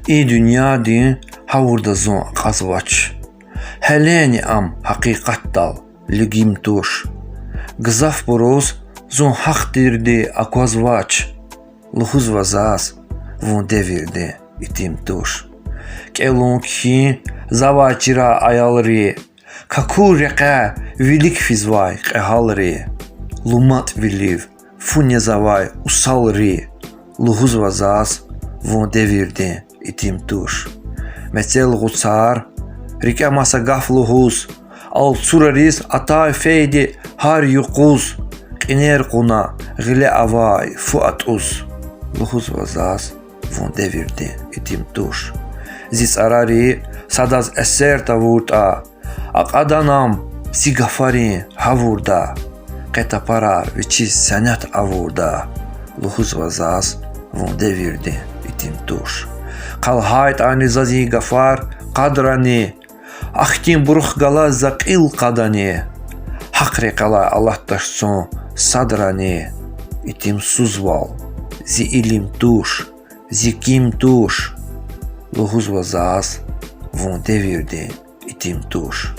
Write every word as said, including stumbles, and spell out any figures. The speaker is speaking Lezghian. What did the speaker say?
И дуьньядин гъавурда зун акьазвач. Гьелени ам гьакъикъатдал лигим туш. Гзафбуруз зун гьахъ тирди аквазвач. Лугьузва заз: вун девирдин итим туш. КӀелун-кхьин завай чирай аялри, каку рекьяй вилик физвай кьегьалри, луматӀвилив фу незавай усалри, лугьузва заз: вун девирдин итим туш. Мецел гъуцар, рикӀе маса гаф лугьуз, алцурариз атай фейди гьар юкъуз, кьинер кьуна гъиле авай фу атӀуз, лугьузва заз: вун девирдин итим туш. Зи цӀарари садаз эсер тавуртӀа, акьадан ам зи гафарин гъавурда, къе тапарар вичиз сенят авурда, лугьузва заз: вун девирдин итим туш. ХълагьайтӀани заз и гафар къадрани, ахьтинбурухъ галаз за кьил кьадани, гьахъ рекьелай алатдач зун садрани, итимсузвал зи илим туш, зи ким туш, лугьузва заз: вун девирдин итим туш.